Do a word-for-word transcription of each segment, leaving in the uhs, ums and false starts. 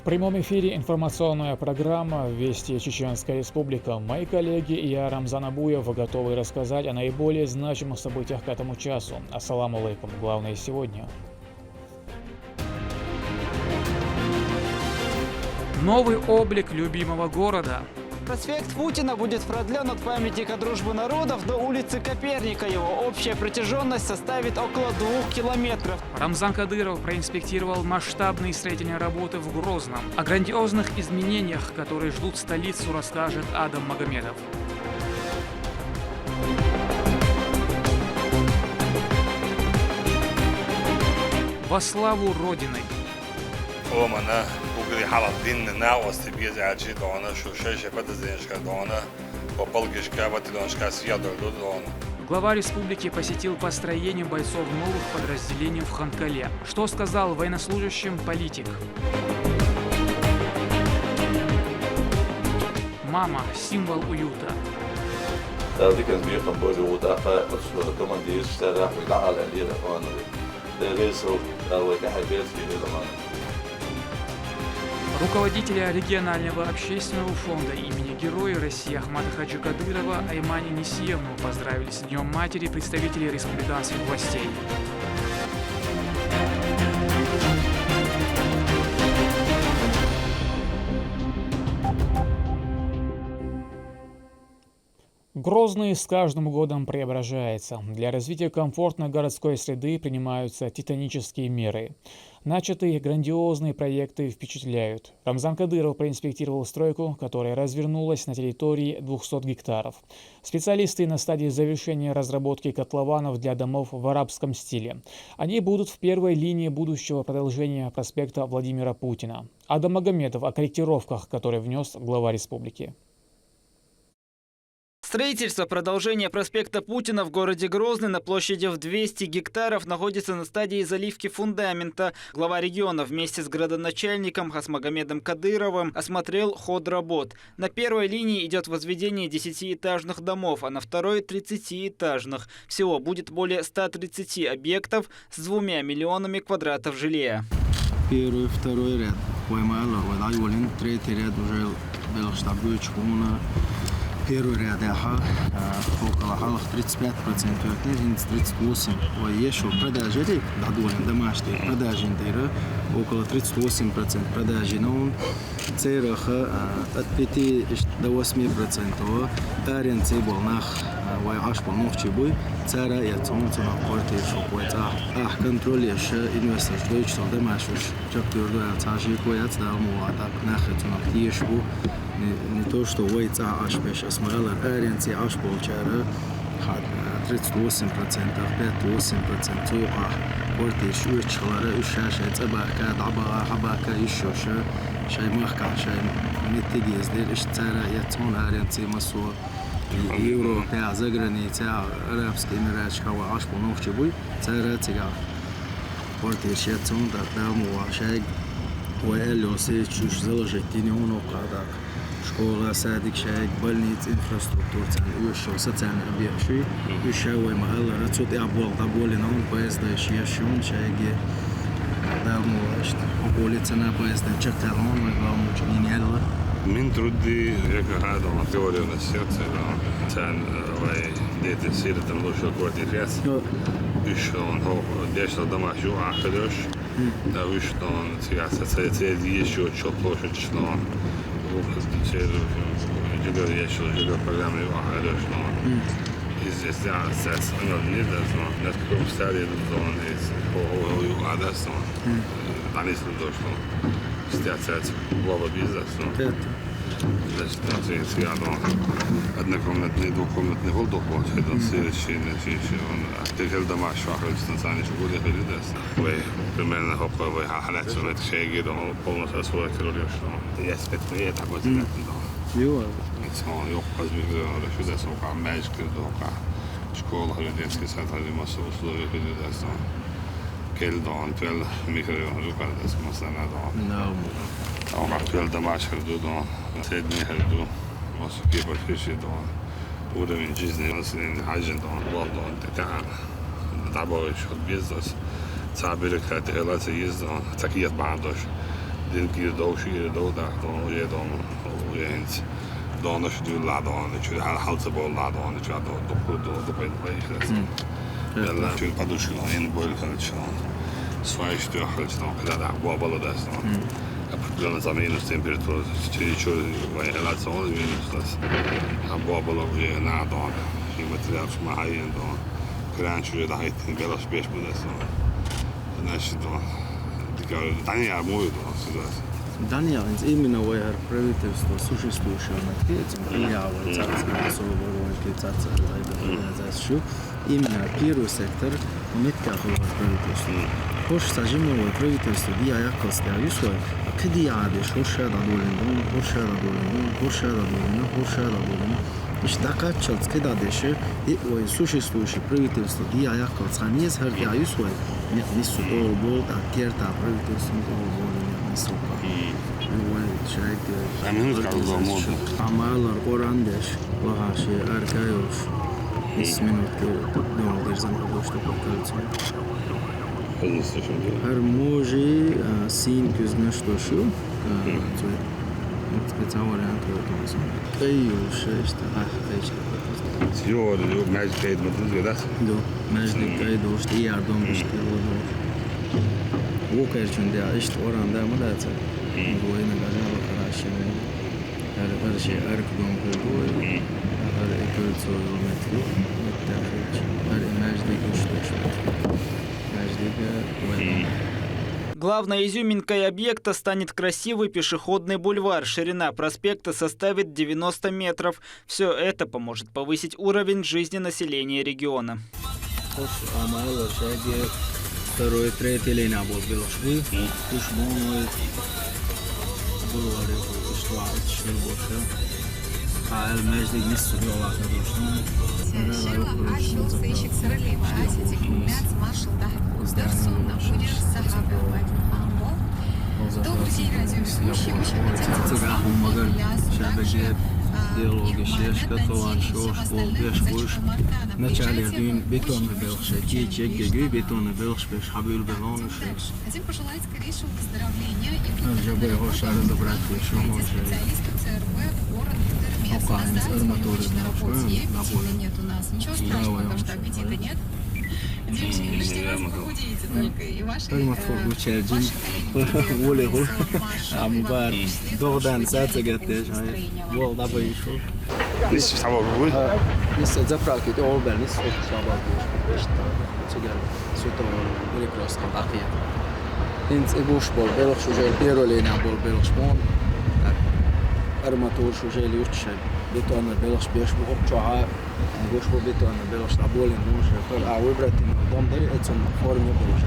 прямом эфире информационная программа «Вести Чеченская Республика». Мои коллеги и я, Рамзан Абуев, готовы рассказать о наиболее значимых событиях к этому часу. Ассаламу алейкум. Главное сегодня. Новый облик любимого города. Проспект Путина будет продлен от памятника Дружбы народов до улицы Коперника. Его общая протяженность составит около двух километров. Рамзан Кадыров проинспектировал масштабные строительные работы в Грозном. О грандиозных изменениях, которые ждут столицу, расскажет Адам Магомедов. Во славу Родины. Омана, угри халал динна на ости без аджи дона, шу шеше подозреньшка дона, по полгишка, батальоншка съедал дона. Глава республики посетил построение бойцов новых подразделений в Ханкале. Что сказал военнослужащим политик? Мама — символ уюта. Дикан бихам божу утаха командир сарах дагал алира онри. Дересов, давай, дахаберский дона. Руководителя регионального общественного фонда имени Героя России Ахмада Хаджи Кадырова Аймани Нисиевну поздравили с Днём матери представители республиканских властей. Грозный с каждым годом преображается. Для развития комфортной городской среды принимаются титанические меры. Начатые грандиозные проекты впечатляют. Рамзан Кадыров проинспектировал стройку, которая развернулась на территории двухсот гектаров. Специалисты на стадии завершения разработки котлованов для домов в арабском стиле. Они будут в первой линии будущего продолжения проспекта Владимира Путина. Адам Магомедов о корректировках, которые внёс глава республики. Строительство продолжения проспекта Путина в городе Грозный на площади в двести гектаров находится на стадии заливки фундамента. Глава региона вместе с градоначальником Хасмагомедом Кадыровым осмотрел ход работ. На первой линии идёт возведение десятиэтажных домов, а на второй — тридцатиэтажных. Всего будет более ста тридцати объектов с двумя миллионами квадратов жилья. Первый, второй ряд. Вай мало, вай дай волин, третий ряд уже белых штаб гуч хуна. Первый ряд яха, а, около халах тридцать пять процентов, тридцать восемь. Вай ещё продажи, да, доволен домашний, продажи интера, около тридцать восемь процентов продажи, но он цераха, а, от пяти до восьми процентов арен цибол нах, а, вай аш по нохчи буй, цара я цон цона квартир шо квайца. Ах, контроль я ша инвестор, что ич сол домашуш, чак твердо я цажи квайц дал му атак нах цона тиеш бу. Не, не то, что вай ца аш пеш, а смалар арен ци аш пол чара, хат, а, тридцать восемь процентов, пять-восемь процентов цо ах квартир шу ич халара, уш ша ша цабака, дабага, хабака, иш шо ша. Шай махка, шай меттиги эздер, иш цара я цон арен ци масо. Европе, а, за граница, Арабский Эмират, шхава, аш по нохчи буй, цара цига. Квартир ше цон, да, да, му ва шай, ва элло се чуш заложить, тини уно кадак. Школа, садик, шай, больница, инфраструктура, цан, уш, социальный объект, шуй, уш, шай, вай, махал, рацут, я бол, да, боли, на он, поезд, да, ши, я, шун, шай, ге. Далмулашт. Улица на поезда чакалон, мы главное учинили. Мин труди река хадо, теория на сердце, да. Цан, э, вай, дети сиротам лучше квартир яц. Ну. Ишон, хо, дешла дома шу ахрёш. М. Да, ишон, цвяса, цвя, цвя, ещё чё площадь, что. Цвя, жильё, ещё жильё, программа, ахрёш, но. М. Из здесь, да, цвя, цвя, не, да, но. Нет, круг старый, зон, из, о, о, о, а, да, сон. М. Там есть то, что стяться от главы бизнеса, но. Это. Значит, там все, все, а, но однокомнатный, двухкомнатный холдок получает, он М. следующий, значит, ещё он, а, ты когда домашний, а, хочешь на сане, что будет, или да, сон. Вы, примерно, хопа, вы, а, ханать, сон, это шеги, да, он полностью освоить, короче, что. Я спать, я так вот, М. да. Ё. Сон, ёк, возьми, говорю, что да, сон, а, мяч, говорю, да, школа, детский сад, али масса условия, говорю, да, сон. Кел дон, пел микрорайон, рукардас, масана дон. Да. Дон, пел домашний, говорю, дон. Средний, говорю, дон. Мосу кипа фиши, дон. Уровень жизни, население, хажин, дон. Вон, дон, тетян. Дабо, ещё бизнес. Цабире, кстати, хеласа есть, дон. Так есть, бандош. Дин кир дов, шиъ дов, дахь дон, уе дон, уе хӀинц. Дона шу дуьлла дона, чу хьал-, хьалца болла дона, чу до, дукху до, дукху до, дукху до. Белла чу подушка, ин боль хьалча. Свай штё хьалча, куда да, бобала да, сон. Определённо за минус температура, через чё, вай, хьалаца, он минус да. А бобала уже на дона. И материал шума хьаен дона. Кран чу да хайтин, белаш беш буда сон. Значит, дона. Дика, да не, а мой дона, сюда. Даниял, инц именно вай хӀара правительство существующее на кецин, я вай цац, особо вай ки цац, организацию. Именно первый сектор, метка хӀара правительство. Хош сажима вай правительство, диа яккалс диа юсвай, а кади адеш, хош шада долин дон, хош шада долин дон, хош шада долин, хош шада долин. Иш дакачалц кади адеш, и вай существующее правительство, диа яккалс ханез хӀар диа юсвай, нет, нису дол бол, а керта правительство дол бол, нет, нису. Вай шайк. Амин, как бы, можно. Амалар Коран деш, лагаши аркаюш. Ис минут ки дол дерзан, потому что покольцо. Хозяйство, что ли? Хар можи, а, син кюзнеш то шу. А, цой. Специал вариант вот он. Кай юше, что? А, кай что? Всё, ну, мяч кай, ну, тут, да? Да, мяч не кай, да, что я дом, что вот. Вукерчун да, ишт оран да, мы да, ца. Двойно гажа, вот, хорошо. Хар, хар ши арк дом кой. Хар экольцо метро. Вот так. Хар мяч да, что? Главной изюминкой объекта станет красивый пешеходный бульвар. Ширина проспекта составит девяносто метров. Все это поможет повысить уровень жизни населения региона. Хош, амал шайге второй, третий лейна бол белошвы. Туш мон вай бульваре, что швы больше. Кайл между нису дола. Сева, а щёлк сыщик сорли, а сети кумят маршал да. Дарсон на будер сахабе вадин хамбо. Добрый день, радиоведущие. Очень хотелось бы сказать, биология, шешка, талант, шош, пол, беш, буш. Начале дюн бетонный белш, чек, бетонный белш, беш, хабюл белон, шеш. Хотим пожелать скорейшего выздоровления и выхода на работу. Специалисты ЦРБ город Тырмец. Остались на работе. Аппетита нет у нас. Ничего страшного, потому что аппетита нет. Девочки, лишний раз похудеете только. И ваши, э, ваши коллеги, Олег, Амбар, Догдан, Сацагатеш, Вол, Дабаишо. Нис савал буй? Нис заправки, то олбер, нис савал буй. Цигар, сутон, перекрёстка, бакия. Инц и буш бол, белх шуже, первый линия бол, белх шмон. Так, арматур шуже, лючше, бетонный белх шбеш, бухоп, чуа, Гуш бу бетонный белш, а болин муш, а выбрать дом дали, это форме белш.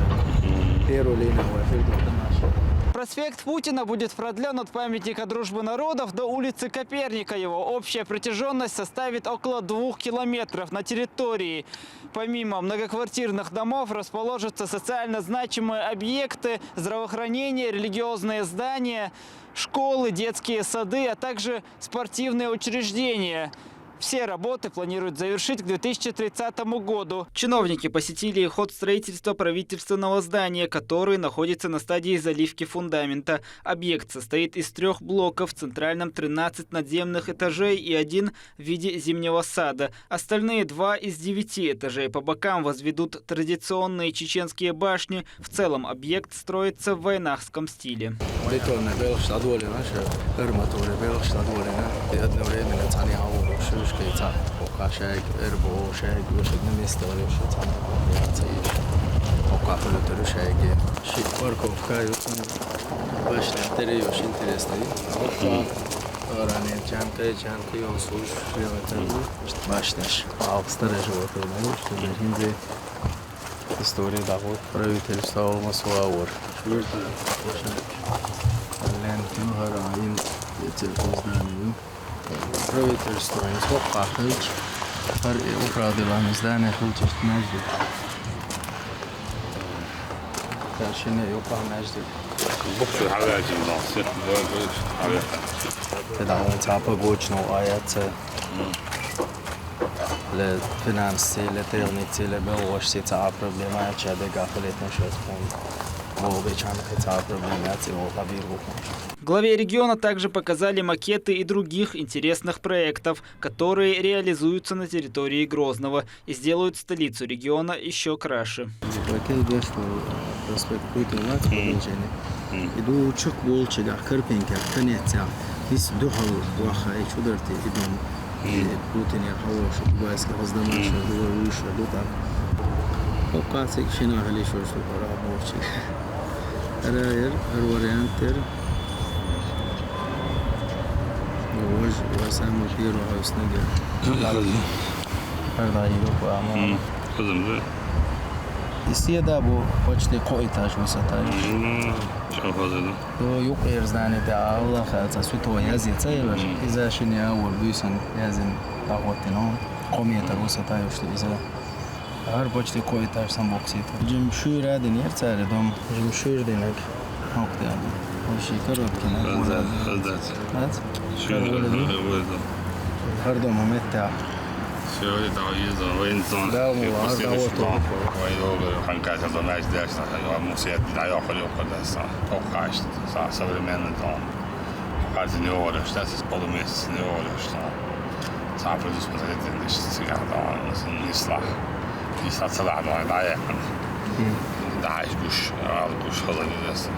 Первую линию, а фиг до нашего. Проспект Путина будет продлен от памятника Дружбы народов до улицы Коперника. Его общая протяженность составит около двух километров. На территории, помимо многоквартирных домов, расположатся социально значимые объекты, здравоохранение, религиозные здания, школы, детские сады, а также спортивные учреждения. Все работы планируют завершить к две тысячи тридцатому году. Чиновники посетили и ход строительства правительственного здания, который находится на стадии заливки фундамента. Объект состоит из трех блоков, в центральном тринадцать надземных этажей и один в виде зимнего сада. Остальные два из девяти этажей по бокам возведут традиционные чеченские башни. В целом объект строится в вайнахском стиле. Бетонный белш садволина, ше арматурный белш садволина. И одновременно цани аву шушкеца. Пока шайк, эрбо шайк, вышедный место, вышедца. Пока полетели шайки. Ши парковка, башня, тереёш интересный. Пока ранее чанка, чанка, он служит, башня. А в старой животой, да, что же, история, да, вот правительство Алмасуаур. Лен кюхара ин церковь здание. Правительство из хопа хылч. Хар и управдывание здание хылч между. Старшина и упа между. Бухты хавятин, да, все, да, да, хавятин. Это он цапа гочно, а я це. Ле финансы, ле травницы, ле белошцы, цаӀ проблема, я чаде гафалет на шест пункт. Главе региона также показали макеты и других интересных проектов, которые реализуются на территории Грозного и сделают столицу региона еще краше. Проспект Путина. И ду чук волчигах, Карпенках, конецах. Дис духал ваха, и чудерти, и дом. Путин я хавош, Кубайский воздамаш, дуа выше, ду там. Окацик шина хали шош, пора волчи. Ара ер, ар вариант ер. Вож, васаму пиро хавснага. Ар да иро по ама. Кызым да. Исия да бу почти ко этаж высота. Чё хоза да. До юк ер здание да Аллаха, ца святого язица елаш. Иза шиня вор буйсан язин пахотино. Кометр высота юшли иза. Гьар почти ко этаж сам боксит. Жим шуйра дин ер цари дом. Жим шуйр динек. Хокте. Оши коробки на. Хазда, хазда. Ац? Шуйр, хазда. Гьар дом метта. Всё, это из военной зоны. Да, и мула, пустили, да, вот что. Война, ханката, дом, знаешь, дальше, мусет, да, я ходил по дальше. Токаш, современный дом. Хазин ёгъурышта, сиз полумесяц не ёгъурышта. Сапридус посмотреть, значит, цыган, да, он несла. Несла целая, да, да, я. Да, иш гуш, а, гуш, хоза не даст.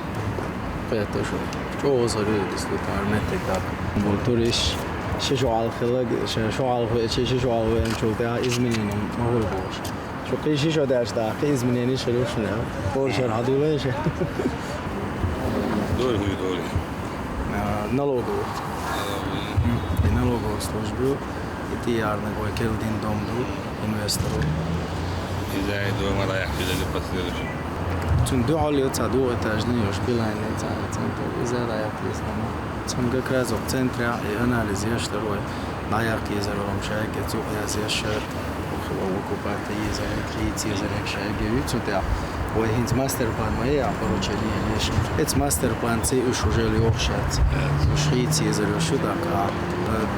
Къета шу. Чо хоза не даст, тар меттек да. Бу туриш, ши шо алхылаг, ши шо алхы, ши, ши шо алхы, эн чулта изменение, могу больше. Шу къи ши шо дашта, къи изменение шо лушна. Бор шар хадулай шо. Дори хуй дори. А, налоговый. М, и налоговую службу, и ти ярна гой келдин дом ду, инвестору. Изай дома да яхтили последующем. Цун ду али ца ду этажный, уж билайн ца центр. Изай да яхтили сама. Цун как раз в центре и анализ я второй. Даяк езер олам шайке, цук яз яшат, охила окупата езер, хиц езер шайке, вицу тя. Ой, хинц мастер-план моя, а поручение лишь. Эц мастер-план цей уж уже лёгшат. Уж хиц езер уж сюда, а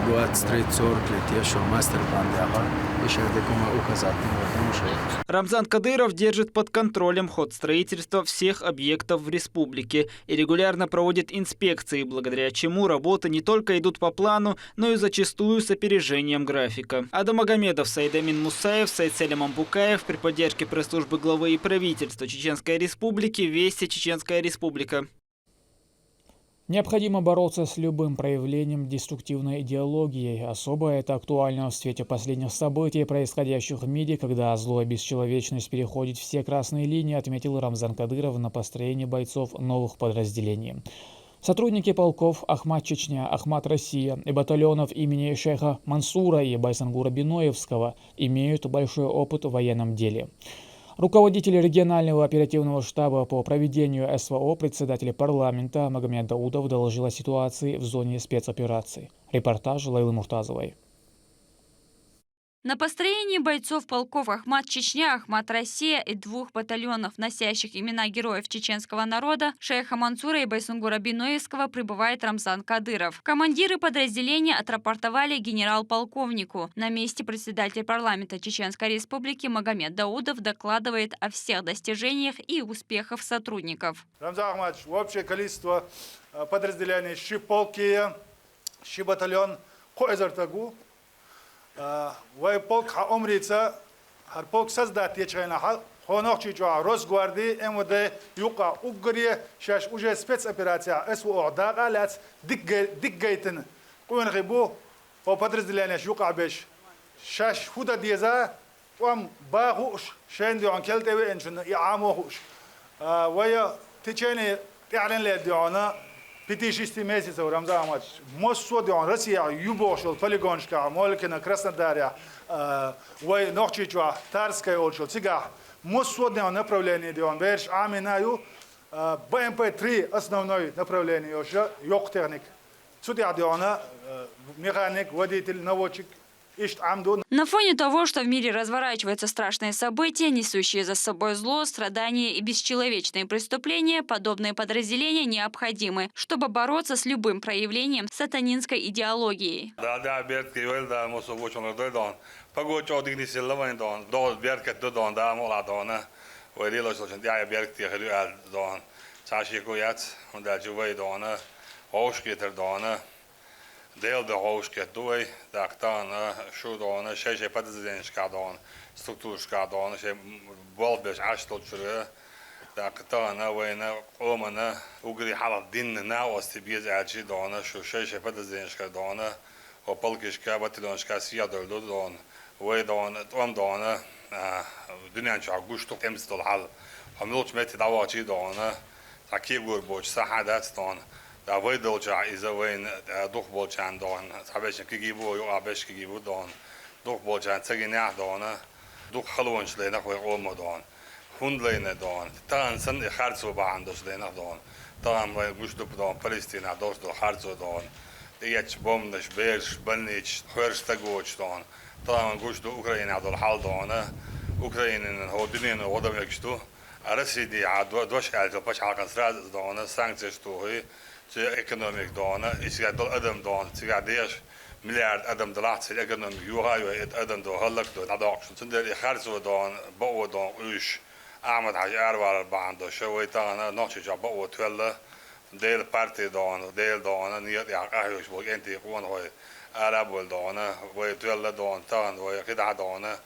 двадцать тридцать сорок лет ещё мастер-план дяга. Ещё декума указать не можем уже. Рамзан Кадыров держит под контролем ход строительства всех объектов в республике и регулярно проводит инспекции, благодаря чему работы не только идут по плану, но и зачастую с опережением графика. Адам Агамедов, Сайдамин Мусаев, Сайцелем Амбукаев при поддержке пресс-службы главы и правительства Чеченской Республики. Вести: Чеченская Республика. Необходимо бороться с любым проявлением деструктивной идеологии. Особо это актуально в свете последних событий, происходящих в мире, когда зло и бесчеловечность переходит все красные линии, отметил Рамзан Кадыров на построении бойцов новых подразделений. Сотрудники полков «Ахмат Чечня», «Ахмат Россия» и батальонов имени шейха Мансура и Байсангура Биноевского имеют большой опыт в военном деле. Руководитель регионального оперативного штаба по проведению СВО, председатель парламента Магомед Даудов доложил о ситуации в зоне спецоперации. Репортаж Лейлы Муртазовой. На построении бойцов полков «Ахмат Чечня», «Ахмат Россия» и двух батальонов, носящих имена героев чеченского народа, шейха Мансура и Байсунгура Биноевского, прибывает Рамзан Кадыров. Командиры подразделения отрапортовали генерал-полковнику. На месте председатель парламента Чеченской Республики Магомед Даудов докладывает о всех достижениях и успехах сотрудников. Рамзан Ахматович, общее количество, э, подразделений, ши полки, ши батальон, кхо эзар тагу. Э, вай полк хьа омрица, хьар полк создать ечхайна хьа, хонох чи чуа Росгварди, МВД юкъа уггаре, шаш уже спецоперация СВО дакъа лац, дик гай-, дик гайтын къуьнхи бу, о подразделенеш юкъа беш. Шаш худа деза, тӀом ба хууш, шайн дуьхьа кел тӀевеанчунна и Ӏамо хууш. А, вай течение тӀехьлен ле дуьхьана, пяти-шести месяцев, Рамзан Ахматович, массо а дуьхьана Россия ю бохуш йолу полигонашкахь, Молкина, Краснодарехь, а, вай Нохчийчохь, Тарская олучу цигахь, массо а дуьхьана направление дуьхьана бераш Ӏамина ю, а, Б М П три основной направление йоша, йоккха техника. Цу тӀехь дуьхьана, а, механик, водитель, наводчик, На фоне того, что в мире разворачиваются страшные события, несущие за собой зло, страдания и бесчеловечные преступления, подобные подразделения необходимы, чтобы бороться с любым проявлением сатанинской идеологии. Да, да, беркат вай, да, мосо вочон дой дон. Паго чо дигни силла вайн дон. До беркат до дон, да, мола дона. Вай рило шо чон, да, беркат хрю ал дон. Цхьа шеко яц, хӀунда аьлча вай дона, вовшахкхетар дона, Дела духьа вовшахкхетаргда вай, тӀаккха тахана шу дона, шай-шай подразделенешкахь дона, структурашкахь дона, шайн болх беш Ӏаш долчуьра, тӀаккха тахана вайна къомана уггаре хьалха динна накъостий беза аьлча дона, шу шай-шай подразделенешкара дона, хӀо полкашка, батальонашка сехьадовлу ду дона. Вай дона, тӀом дона, а, дуьнен чохь гуш ду тӀемца долу хьал. Хьо муьлхачу метте дӀавахчий дона, цхьа кегор боцуш сахьа дац дона. Да вай долчохь иза вайна, а, дукхахболчарна дона, цхьабершна кегий бу, юкъахь берш кегий бу дона. Дукхахболчарна ца гинехь дона, дукха халонаш лайнах вай къомо дона. ХӀунда лайна дона? Тахана санна и харцо бахьана долуш лайнах дона. Тахана вай гуш ду дона, Палестинахь долуш долу харцо дона. ТӀеетташ бомбанаш, бераш, больницаш, хьоьраш стаг воцуш дона. Тахана гуш ду Украинехь долу хьал дона. Украинина хӀо дуьнено гӀо дан мегаш ду. А Россия дехьа до-, дош аьлла пачхьалкхан сразу дона, санкцеш тухий, цу экономика дона, и цигахь долу адам дона, цигахь дехаш миллиард адам далахь, церан экономика юха а йой, и адам дона, хӀаллак а дой, дӀадоккхуш. Цундела и харцо дона, бакъо дона, къуьйсуш, Ахьмад-Хьаьжа аравалар бахьана долуш, вай тахана Нохчийчохь бакъо тоьлла, Делан парти дона, Дела дона, некъа тӀехь къахьоьгуш болу кӀентий къонахой ара а бовла дона, вай тоьлла дона, тахана вай кхидӀа дона,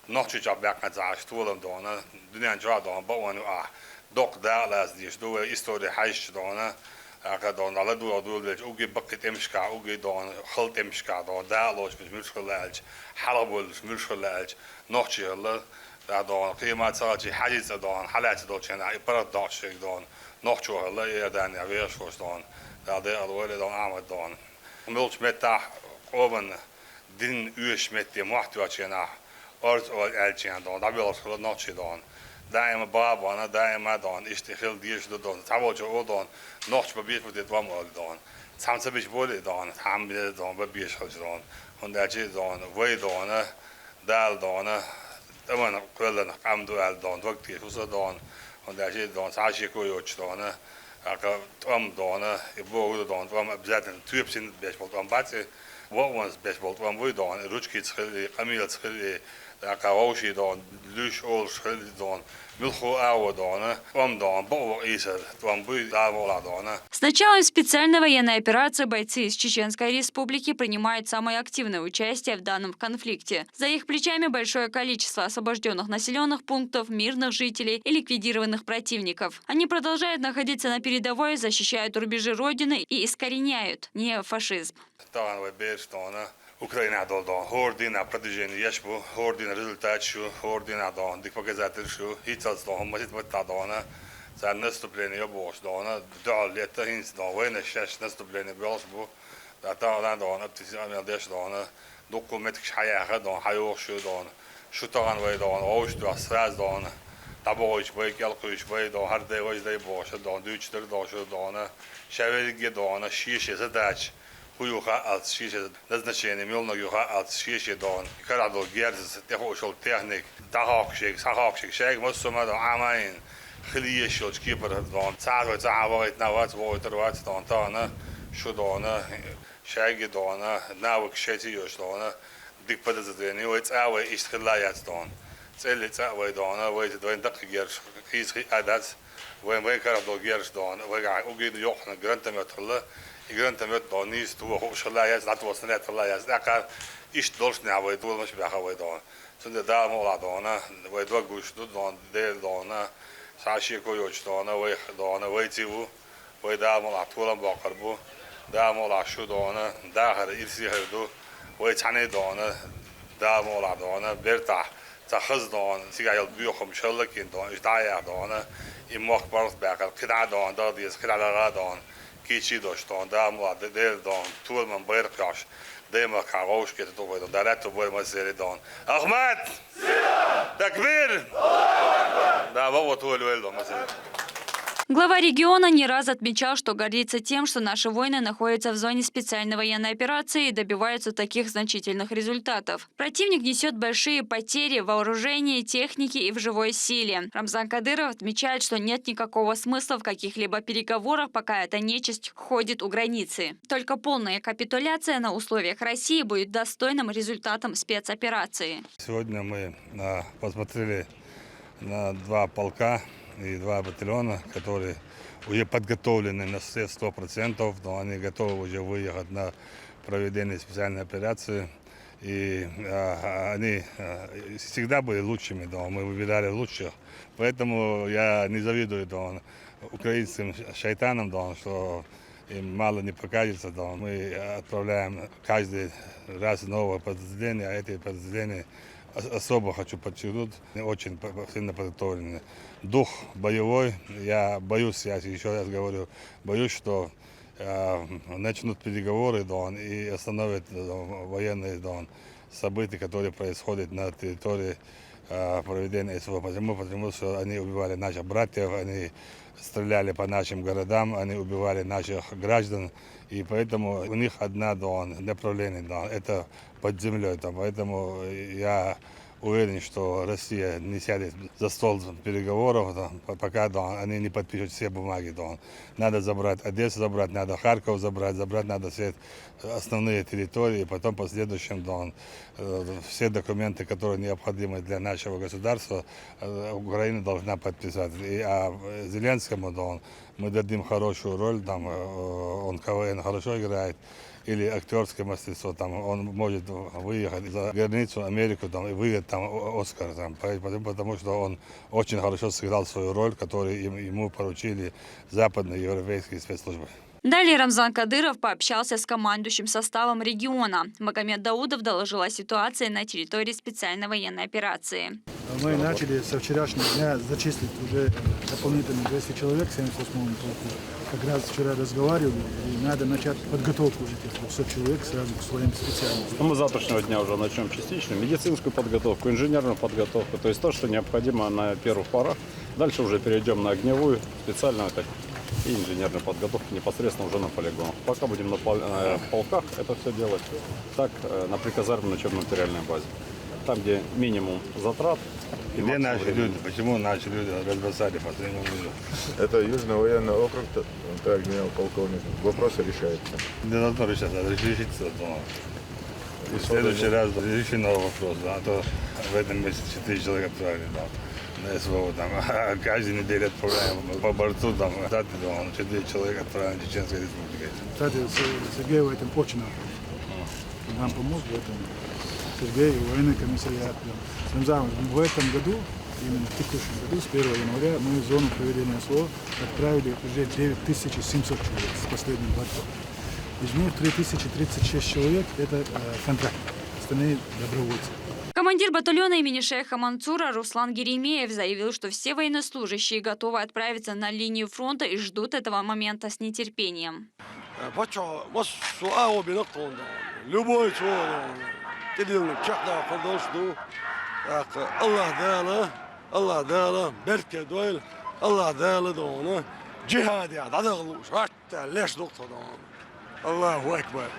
Нохчийчохь баьккхина ца Ӏаш толам дона, дуьнен чохь а дона, бакъонан юкъахь доккха дакъа лаца дезаш ду, вай истори хьаьжча дона, тӀаккха дона, дӀа ладогӀа дуьйлабелча угги баккхий тӀемашкахь, угги дона, хала тӀемашкахь дона, дакъа лоцуш муьлш хилла аьлча, хьалха бовлуш муьлш хилла аьлча, нохчий хилла, тӀаккха дона, кхин ма ца хилча, хьаьжцӀа дона, хьалаьцна долчу хенахь, и паргӀат доккхуш дерг дона, нохчо хилла, Иорданехь вехаш волуш дона, Дала декъала войла дона, Ахьмад дона. Муьлхачу меттехь къоман дин оьшучу метте мохь тоьхчу хенахь, орца ола аьллачу хенахь дона, дӀабоьлхуш хилла нохчий дона. Даима баха бахана, даима а дона, иштта хила дезаш ду дона. Цхьаболчо олу дона, нохчо бан безаш бу те тӀом олий дона. Цхьамма ца бича болий дона, цхьамма беза дона, бан безаш хилча дона. ХӀунда аьлча дона, вай дона, Дала дона, тӀаман кхоьллина къам ду аьлла дона, дог тешаш ву со дона. ХӀунда аьлча дона, цхьа а шеко йоцуш дона, тӀаккха тӀом дона, и бохург ду дона, тӀом обязательно тоьпсина беш болу тӀом бац и, вокъонца беш болу тӀом буй дона, и ручкица хила и, къамелаца хила и, тӀаккха вовший дона, луьйш олуш хила и дона, муьлххо а агӀо дона, тӀом дона, бакъо къийсар тӀом буй, Дала мукъалахь дона. С началом специальной военной операции бойцы из Чеченской Республики принимают самое активное участие в данном конфликте. За их плечами большое количество освобождённых населённых пунктов, мирных жителей и ликвидированных противников. Они продолжают находиться на передовой, защищают рубежи Родины и искореняют неофашизм. Тахана вай бераш дона, Украинехь долу дона, хӀора дийнахь продвижение еш бу, хӀора дийнахь результаташ ю, хӀора дийнахь дона, дика показатель ю, хӀинццалц дона, хӀумма сита маттахь дона, царна наступление ю бохуш дона, дуьхьал летта хӀинца дона, вайнаш шаьш наступление боьлхуш бу, тӀаккха тахана дона, оптимистичный къамел деш дона, дуккха меттигаш хьаяьхна дона, хьайогӀуш ю дона. Шу тахана вай дона, вовшах тоьхна сразу дона, дӀабохуьйтуш бай, кӀел кхуьйсуш бай дона, хӀара дай, важа дай бохуш дона, дуьйцуш дара дона, шу дона, ша верриге дона, шен-шен задача хӀун ю хаалц, шен-шен назначение муьлханиг ю хаалц, шен-шен дона, карахь долу герзаца тӀехуушалла техника, дӀахоккхуш ерг, схьахоккхуш ерг, шайга массо а ма дона, Ӏамийна хила езаш йолчу кепара дона. Цхьа а вай цхьа а вахийтина вац, вохуьйтур вац дона, тахана шу дона, шайга дона, навык шайца йоьш дона, дика подразделение, вай цӀа вай иштта хилла яц дона. ЦӀелли цӀа вай дона, вай вайн даккхий герзаш, кхийса хиъ а дац, вайн, вайн карахь долу герзаш дона, вайгахь уггар а йоккхана гранатомет хилла, и гранатомет дона, нийса тоха хууш хилла яц, дӀатоха снаряд хилла яц, тӀаккха иштта долуш нехь вай доламаш а баьхна вай дона. Цундела Дала мукъалахь дона, вай дог гуш ду дона, Дела дона, схьа а шеко йоцуш дона, вай дона, вайций ву, вай Дала мукъалахь толам боккхур бу, Дала мукъалахь шу дона, дахар ирсе хир ду, вай цхьаьний дона, Дала мукъалахь дона, бертахь, цхьа хаза дона, цигахь йолу боьхамаш хӀаллакйина дона, уьш дӀа а яьхна дона, и мохк паргӀат баьккхина, кхидӀа а дона, дала деза, кхидӀа лара а дона, кийча а долуш дона, Дала мукъалахь, Де-, Дела дона, толам байракх йохьуш, даймахкахь вовшахкхетар ду вай дона, Дала аьтто бойла массеран а дона. Ахмат! Такбир! Да, вот, вот, вот, вот, вот. Глава региона не раз отмечал, что гордится тем, что наши воины находятся в зоне специальной военной операции и добиваются таких значительных результатов. Противник несёт большие потери в вооружении, технике и в живой силе. Рамзан Кадыров отмечает, что нет никакого смысла в каких-либо переговорах, пока эта нечисть ходит у границы. Только полная капитуляция на условиях России будет достойным результатом спецоперации. Сегодня мы, а, посмотрели на два полка и два батальона, которые Уже подготовлены на все сто процентов, но они готовы уже выехать на проведение специальной операции. И а, они а, всегда были лучшими, да, мы выбирали лучших. Поэтому я не завидую, да, украинским шайтанам, да, что им мало не покажется, да. Мы отправляем каждый раз новое подразделение, а эти подразделения ос- особо хочу подчеркнуть, они очень по- сильно подготовлены. Дух боевой, я боюсь, я еще раз говорю, боюсь, что э, начнут переговоры, да, и остановят, да, военные, да, события, которые происходят на территории э, проведения СВО. Почему? Потому что они убивали наших братьев, они стреляли по нашим городам, они убивали наших граждан. И поэтому у них одна, да, направление, да, это под землей. Там. Поэтому я уверен, что Россия не сядет за стол переговоров, да, по- пока, да, они не подпишут все бумаги. Да. Надо забрать Одессу, забрать надо Харьков, забрать, забрать надо все основные территории, и потом в последующем, да, э, все документы, которые необходимы для нашего государства, э, Украина должна подписать. И а Зеленскому, да, мы дадим хорошую роль, там, э, он КВН хорошо играет, или актерское мастерство, там, он может выехать за границу, Америку, там, и выиграть там Оскар, там, потому что он очень хорошо сыграл свою роль, которую ему поручили западноевропейские спецслужбы. Далее Рамзан Кадыров пообщался с командующим составом региона. Магомед Даудов доложил о ситуации на территории специальной военной операции. Мы начали со вчерашнего дня зачислить уже дополнительно двести человек в семьдесят восьмом полку. Как раз вчера разговаривали, и надо начать подготовку этих двухсот человек сразу к своим специальностям. Мы с завтрашнего дня уже начнем частично медицинскую подготовку, инженерную подготовку, то есть то, что необходимо на первых порах. Дальше уже перейдем на огневую, специальную, так, и инженерную подготовку непосредственно уже на полигонах. Пока будем на пол- э, в полках это все делать, так, э, на приказармной учебно-материальной базе. Там, где минимум затрат, и Где максимум наши времени. Люди? Почему наши люди разбросали по своему миру? Это Южный военный округ, т- так, генерал-полковник. Вопросы решаются. Не должно решаться, надо решиться, но в следующий раз решим новый вопрос, да, а то в этом месяце четыре человека отправили, да, на СВО, там, а каждую неделю отправляем по борцу, там, даты, да, четыре человека отправили в Чеченскую Республику. Кстати, С- Сергей в этом очень нам помог. Нам помог в этом Сергей и военный комиссариат. Рамзан, в этом году, именно в текущем году, с первого января, мы в зону проведения СВО отправили уже девять тысяч семьсот человек с последним бортом. Из них три тысячи тридцать шесть человек – это э, контрактники, остальные – добровольцы. Командир батальона имени шейха Мансура Руслан Геремеев заявил, что все военнослужащие готовы отправиться на линию фронта и ждут этого момента с нетерпением. Бачо, мас суа обинок тонда. Любой чуо. Тидилник чахда кодошду. Так, Аллах Дала, Аллах Дала, берке дойл, Аллах Дала дона. Джихадия, дадагълу, шатта, леш доктор дона. Аллаху Акбар.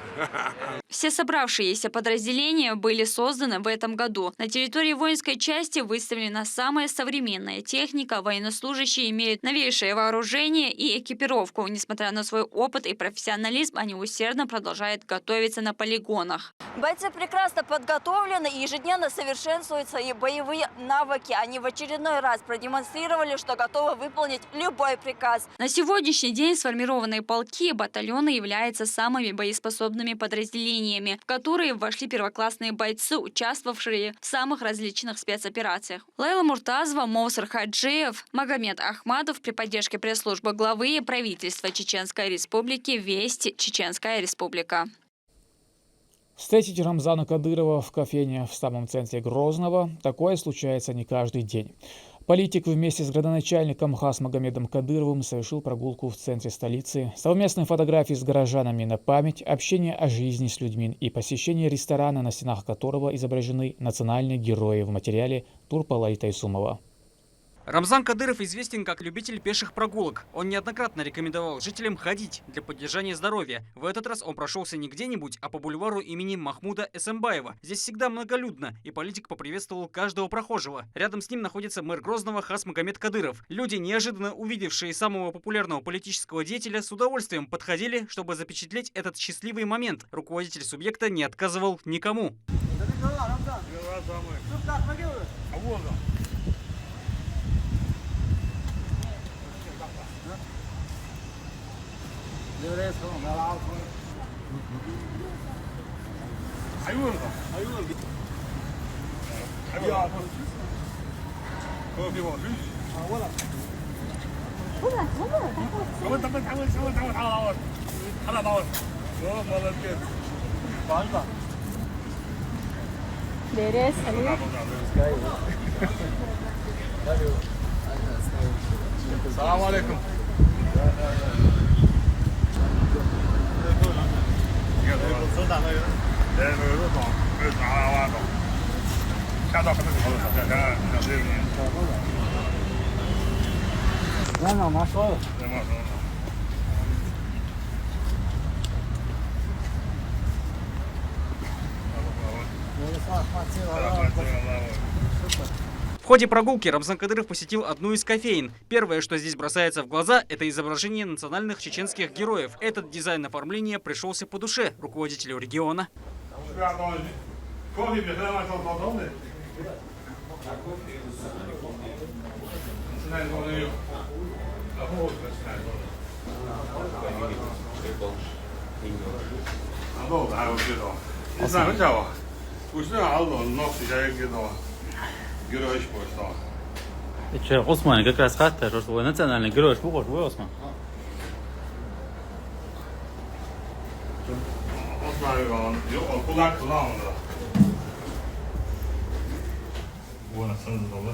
Все собравшиеся подразделения были созданы в этом году. На территории воинской части выставлена самая современная техника, военнослужащие имеют новейшее вооружение и экипировку. Несмотря на свой опыт и профессионализм, они усердно продолжают готовиться на полигонах. Бойцы прекрасно подготовлены и ежедневно совершенствуют свои боевые навыки. Они в очередной раз продемонстрировали, что готовы выполнить любой приказ. На сегодняшний день сформированные полки и батальоны являются самыми боеспособными подразделениями, в которые вошли первоклассные бойцы, участвовавшие в самых различных спецоперациях. Лейла Муртазова, Мовсар Хаджиев, Магомед Ахмадов при поддержке пресс-службы главы и правительства Чеченской Республики. Вести, Чеченская Республика. Встретить Рамзана Кадырова в кофейне в самом центре Грозного – такое случается не каждый день. Политик вместе с градоначальником Хасмагомедом Кадыровым совершил прогулку в центре столицы, совместные фотографии с горожанами на память, общение о жизни с людьми и посещение ресторана, на стенах которого изображены национальные герои, в материале Турпала Тайсумова. Рамзан Кадыров известен как любитель пеших прогулок. Он неоднократно рекомендовал жителям ходить для поддержания здоровья. В этот раз он прошелся не где-нибудь, а по бульвару имени Махмуда Эсамбаева. Здесь всегда многолюдно, и политик поприветствовал каждого прохожего. Рядом с ним находится мэр Грозного Хасмагомед Кадыров. Люди, неожиданно увидевшие самого популярного политического деятеля, с удовольствием подходили, чтобы запечатлеть этот счастливый момент. Руководитель субъекта не отказывал никому. There is. Салам алейкум. В ходе прогулки Рамзан Кадыров посетил одну из кофеин. Первое, что здесь бросается в глаза, это изображение национальных чеченских героев. Этот дизайн оформления пришелся по душе руководителю региона. Ичи Осман как раз хатта, что твой национальный герой, что бухаш, вы Осман. Осман, он, он кулак туда, он, да. Вон, отсюда, да.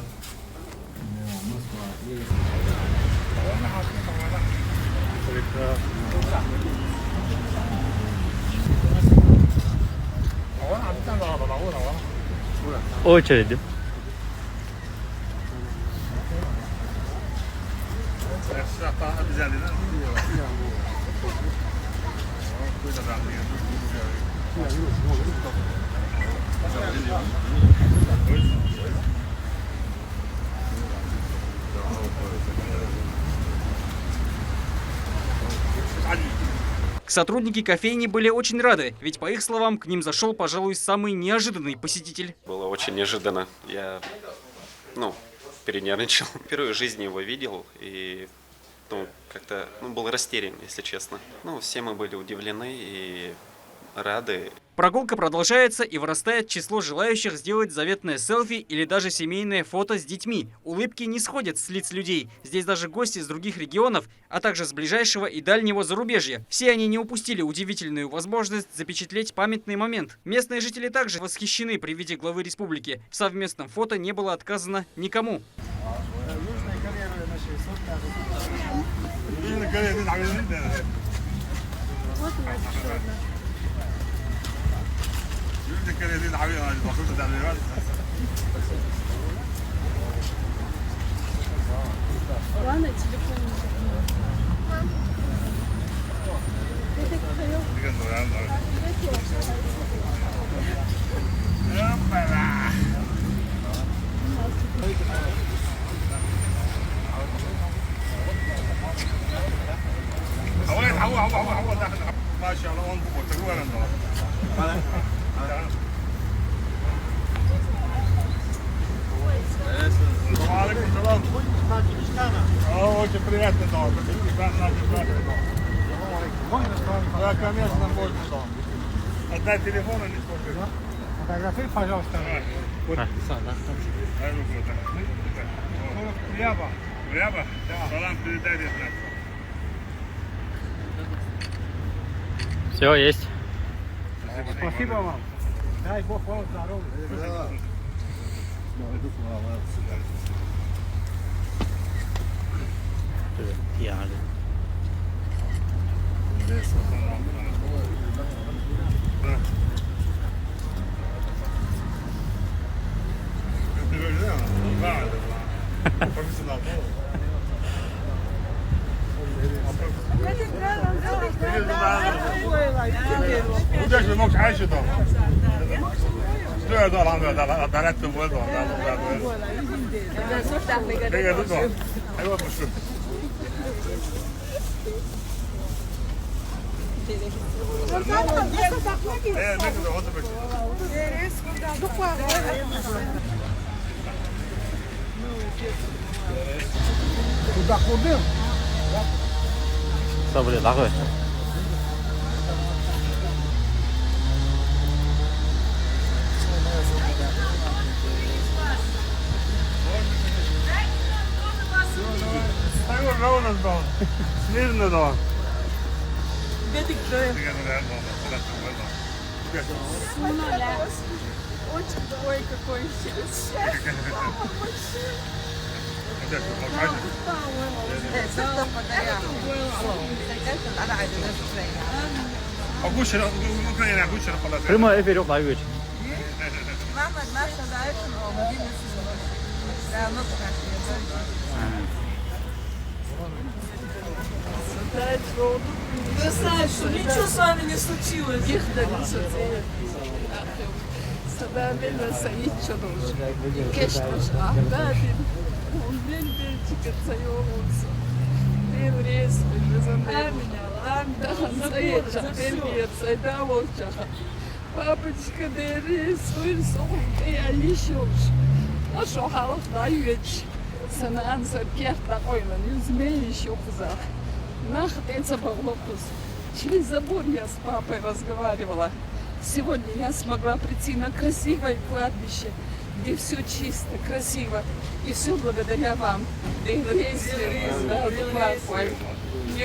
Очередь. Сотрудники кофейни были очень рады, ведь, по их словам, к ним зашел, пожалуй, самый неожиданный посетитель. Было очень неожиданно. Я, ну, перенервничал. Впервые в жизни его видел и, ну, как-то, ну, был растерян, если честно. Ну, все мы были удивлены и рады. Прогулка продолжается, и вырастает число желающих сделать заветное селфи или даже семейное фото с детьми. Улыбки не сходят с лиц людей. Здесь даже гости из других регионов, а также с ближайшего и дальнего зарубежья. Все они не упустили удивительную возможность запечатлеть памятный момент. Местные жители также восхищены при виде главы республики. В совместном фото не было отказано никому. Очень приятно, да. Да, конечно, можно, да. Одна телефона не слушает. Фотографируй, пожалуйста. Вот. Ряба. Ряба? Да. Салам передайте от нас. Все, есть. Спасибо вам. Дай Бог вам здоровья. Да. Куда, куда? Сабри, давай. Смирно, да. Очень, ой, какой интересный. Погусь, Украина, погусь, خلاص. Прямой эфир yok lan güç. Мама, наша дальше, но мы видим, что... Да, ну, Красавчик, ничего с вами не случилось. Sadabella Said Чодович. Кештош Ахтадин. Он бен бен чикет сайолунса. Бен рез бен резан. Амин. Амин. Дахан Саид Чахбен бен сайда волчаха. Папочка дери суир соғын. Я ещё. Ашо халык да юеч. Санаан саркер да койман. Юзме ещё кузах. Нах тенца баблокус. Через забор я с папой разговаривала. Сегодня я смогла прийти на красивое кладбище, где все чисто, красиво. И все благодаря вам. Мне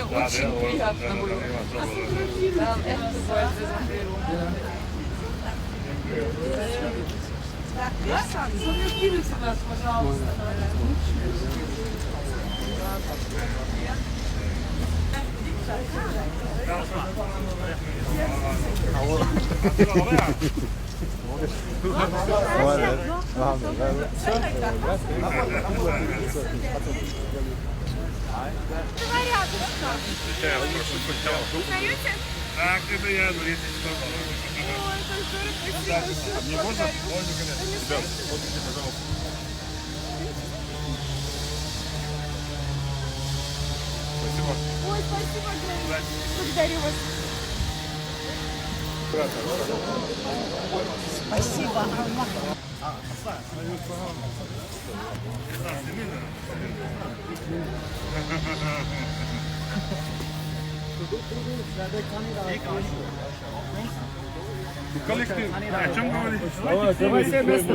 очень приятно было. Да, это было. Так, Асан, сфотографируйте нас, пожалуйста. Так, это я двести. Мне можно? Можно, конечно. Ребят, вот здесь, пожалуйста. Спасибо. Ой, спасибо огромное. Благодарю вас. Спасибо, Аллах. Коллектив, о чем говорить? Давай,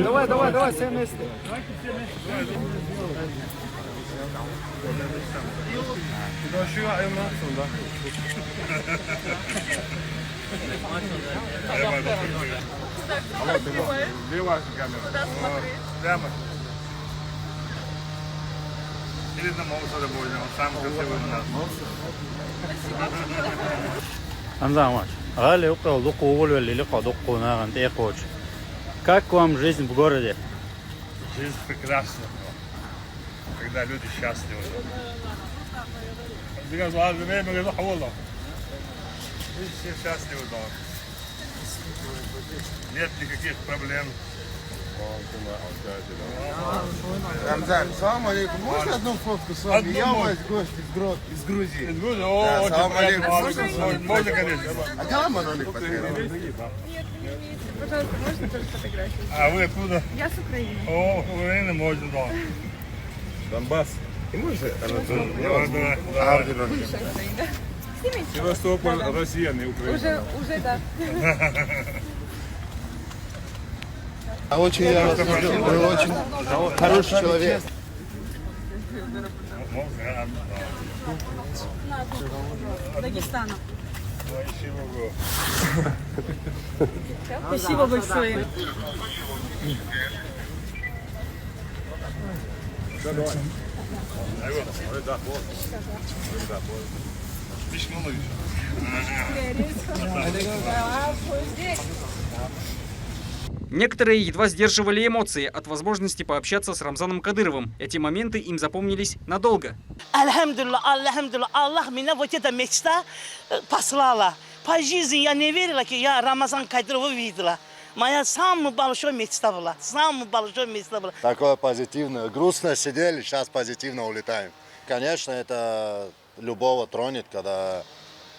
давай, давай, давай, все вместе. Куда еще я, Эмма? Сюда. Давай, давай. Где ваша камера? Куда смотреть? Прямо. Или на Мовсада будем, он самый красивый у нас. Анзамаш. Гали укол дукку угол вели лико дукку наган текоч. Как вам жизнь в городе? Жизнь прекрасна, когда люди счастливы. Люди все счастливы дома. Нет никаких проблем. Рамзан, салам алейкум. Можно одну фотку с вами? Одну Я можно. Вась, гость из, Гро- из Грузии. О, Да, очень салам приятно. алейкум. Можно с вами? Можно, конечно. А калам аноним подсказал? Нет, вы не умеете. Пожалуйста, можно тоже фотографию? А вы откуда? Я с Украины. О, Украина, можно, да. Донбасс. И можно? Давай, давай, давай. Арденон. Бывшая Украина. Снимите. Севастополь, Россия, не Украина. Уже, уже, да. А очень я вас люблю. Вы очень хороший человек. Можно, а, Дагестана. Спасибо большое. Письмо лучше. Некоторые едва сдерживали эмоции от возможности пообщаться с Рамзаном Кадыровым. Эти моменты им запомнились надолго. Альхамдулилла, альхамдулилла. Аллах меня вот это мечта э, послала. По жизни я не верила, что я Рамазан Кадырова видела. Моя самая большая мечта была. Самая большая мечта была. Такое позитивное. Грустно сидели, сейчас позитивно улетаем. Конечно, это любого тронет, когда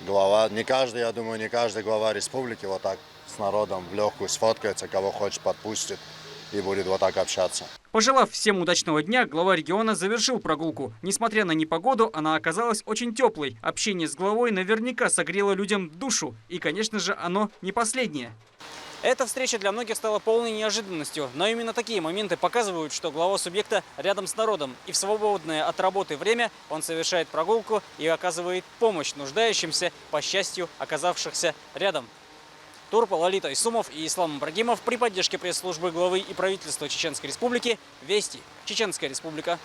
глава, не каждый, я думаю, не каждый глава республики вот так с народом в легкую сфоткается, кого хочет подпустит и будет вот так общаться. Пожелав всем удачного дня, глава региона завершил прогулку. Несмотря на непогоду, она оказалась очень теплой. Общение с главой наверняка согрело людям душу. И, конечно же, оно не последнее. Эта встреча для многих стала полной неожиданностью, но именно такие моменты показывают, что глава субъекта рядом с народом, и в свободное от работы время он совершает прогулку и оказывает помощь нуждающимся, по счастью, оказавшихся рядом. Турпал Алита Исумов и Ислам Ибрагимов при поддержке пресс-службы главы и правительства Чеченской Республики. Вести. Чеченская Республика.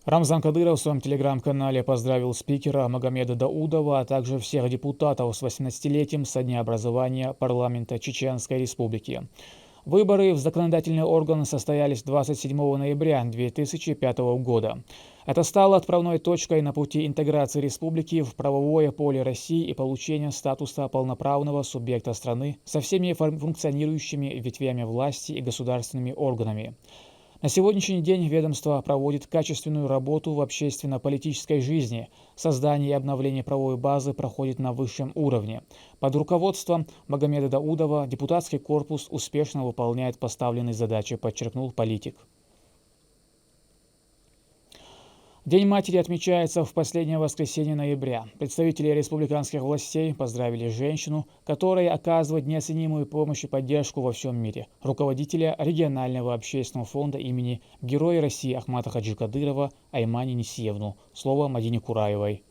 Рамзан Кадыров в своем телеграм-канале поздравил спикера Магомеда Даудова, а также всех депутатов с восемнадцатилетием со дня образования парламента Чеченской Республики. Выборы в законодательный орган состоялись двадцать седьмого ноября две тысячи пятого года. Это стало отправной точкой на пути интеграции республики в правовое поле России и получения статуса полноправного субъекта страны со всеми функционирующими ветвями власти и государственными органами. На сегодняшний день ведомство проводит качественную работу в общественно-политической жизни. Создание и обновление правовой базы проходит на высшем уровне. Под руководством Магомеда Даудова депутатский корпус успешно выполняет поставленные задачи, подчеркнул политик. День матери отмечается в последнее воскресенье ноября. Представители республиканских властей поздравили женщину, которая оказывает неоценимую помощь и поддержку во всем мире, руководителя регионального общественного фонда имени Героя России Ахмата Хаджи Кадырова Аймани Нисиевну. Слово Мадине Кураевой.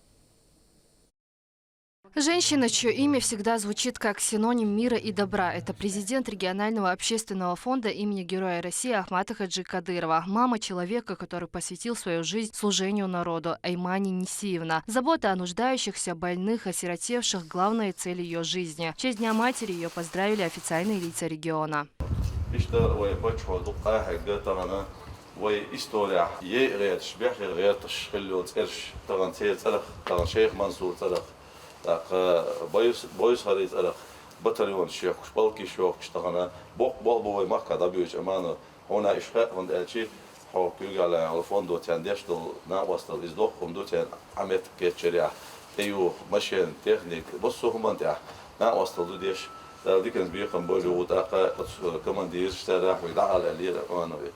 Женщина, чье имя всегда звучит как синоним мира и добра, это президент регионального общественного фонда имени Героя России Ахмата Хаджи Кадырова, мама человека, который посвятил свою жизнь служению народу, Аймани Нисиевна. Забота о нуждающихся, больных, осиротевших — главные цели ее жизни. В честь Дня матери ее поздравили официальные лица региона. Вай историяхь е гӀерташ, бехе гӀерташ хилла йолу цӀераш, тахана церан цӀарах, тахана Шайх Мансур цӀарах, тӀаккха Бойсхарий цӀарах батальонаш йохкуш, полкаш йохкуш тахана боккха болх бу вай махкахь дӀабоьдуш, Амано. Хьуна иштта хаьа, хӀунда аьлча хьо куьйгаллехь йолу фондо царна деш долу накъосталла иза доккха хӀума ду церан Ӏамет кечъярехь, тӀеюху машен, техника, массо а хӀуманна тӀехь накъосталла ду деш. Дала диканца бекхам бойла ву тӀаккха оцу командираш цара хьуьга дӀаала аьллера Аманове.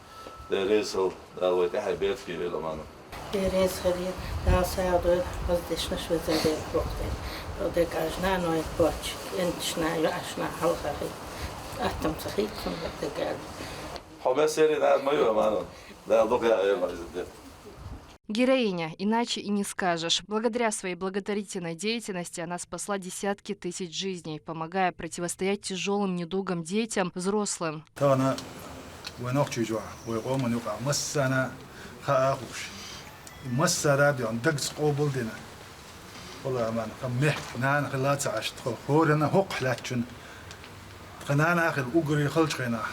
Дела реза хила, Дала вай тӀаьхье беркате войла, Амано. Дела реза хила, Дала сагӀа дойла хаза дешнаш везан дела боху дела. Декъажна нойн порч, кӀенташна, йоӀашна хьалха хи. Аттам ца хи, кхунна декъал. Хьо мессерина ма ю, Амано. Дала дукха яа войла иза дела. Героиня, иначе и не скажешь. Благодаря своей благотворительной деятельности она спасла десятки тысяч жизней, помогая противостоять тяжелым недугам детям, взрослым. Тахана вай нохчий чохь, вай къоман юкъахь массарна хаа хууш. Массара а бен дагца къобалдина. Вала аман, хан мехк нана хила ца Ӏаш, тхо хӀорана хӀокху лаьттачун. Тхан нана хила уггаре халчу хенахь.